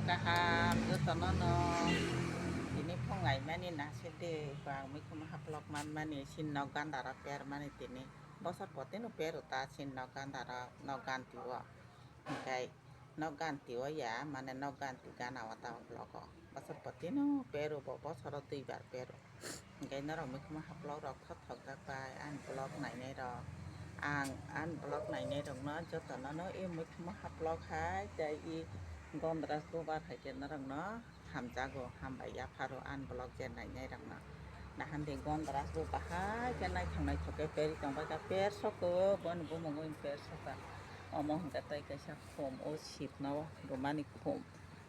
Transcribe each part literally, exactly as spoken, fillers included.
Kaham jotono no tini phung laimani nasik de, bang mikhumu haplok manmani, sin nok ganda rok per mani tini. Bosor potino pero ta sin nok ganda rok, nok ganti o. Hingkai nok ganti o ya, mane nok ganti gana o ta vlog o. Bosor potino pero bo, bosoro duibar pero. Hingke norok mikhumu haplok rok thok thok jak bai, ani vlog nainai rok. Ang ani vlog nainai rok no jotono no e mikhumu haplok hai tei e Gondras bubar hai khe norok no hamjago, hambai yapharo ani vlog je nainai rok no. Nahan di Gondras bo bahai khe naithok naithok khe peri tongbai kha, per soko boni bumung wng per soka. Omo hingke tei kaisa khum o sip no rwmani khum.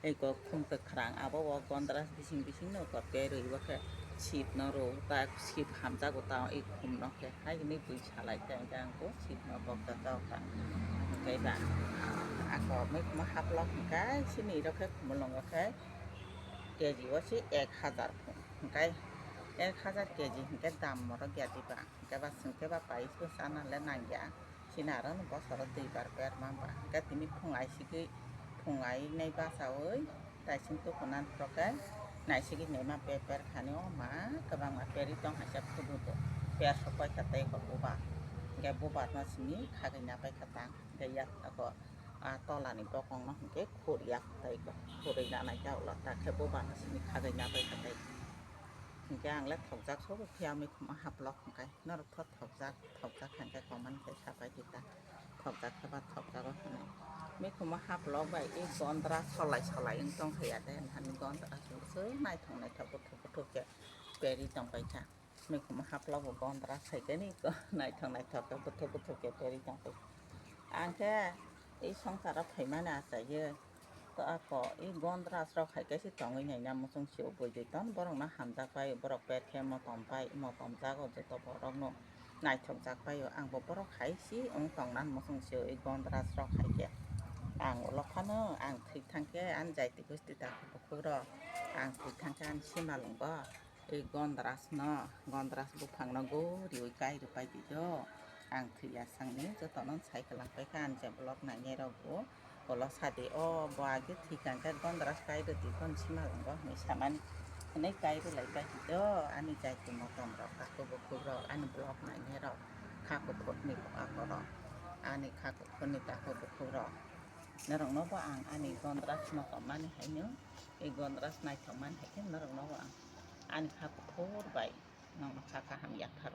Eko khum kwkhrang abo o Gondras bising bising no ko perwi bo khe sip no rw ta sip hamjago ta e khum no khe hai hwnwi bui salai khe hingke ang bo sip no bokjak jao ta hingke ba ako mikhumu haplok hingke sini rok khe khumulwngo khe keji o se ek hajar khum hingke ek hajar keji hingke dam morok ya diba hingke ba chwng khe ba pais bo chana le nangya. Chini aro no bosoro duibar per mamba. Hingke tini phung ai sigwi, phung ai nai bachaui, taising tukunan proke, nai sigwi naima pe per khani o ma, kwbangma peri tong haisa phudu do. Per sokoi kha tei ko bubar. Hingke bubar no simi khagwi napai kha tang. Hingke yak ako, a tola ni bokong no hingke khur yak tai ko. Khurui nanai ta ulo ta khe bubar no simi khagwi napai kha tei. Hingke ang le thokjak sobo phiya mikhumu haplok hingke norok tho thokjak, thokjak hingke comment khe sapai di ta. Thokjak khe ba thokjago hinwi. Mikhumu haplok bai e Gondras solai solai wng tong kha ya de, hani Gondras se naithok naithok buthuk buthuk khe peri tong pai kha. Mikhumu haplok bo Gondras hai khe ni naithok naithok khe buthuk buthuk khe peri tong pai kha. Ang khe e songsaro phaimani achaiyo. To ako e Gondras rok hai khe se tongwi naina muchung sio bui di ton borok no hamjak pai borok per khe motom pai motom jago joto borok no naithok jak pai o ang bo borok hai se wng tong nan muchung sio e Gondras rok hai khe ang ulo phano ang thwi thang khe ani jaiti gosti takhuk bukhuk rok ang thwi thang khe ani simalwng bo. E Gondras no, Gondras buphang no goriwi kai rwpai di do. Ang thwi ya sangni jotono sai kwlang pai kha, ang je vlog nainai rok bo ulo sa di, o bo age thwi kha hwnkhe Gondras kai rw di, kon sima wngo hinwi samani. Hwnwi kai rw lai pai di do, ani jaiti motom rok, takhuk bukhuk rok, ani vlog nainai rok, kha kuphur ni ako rok, ani kha kuphur ni takhuk bukhuk rok. Norok no bo ang ani Gondras motom mani hai no. E Gondras naithok man hai khe norok no ang ani kha kuphur bai norok no kha kaham yaphar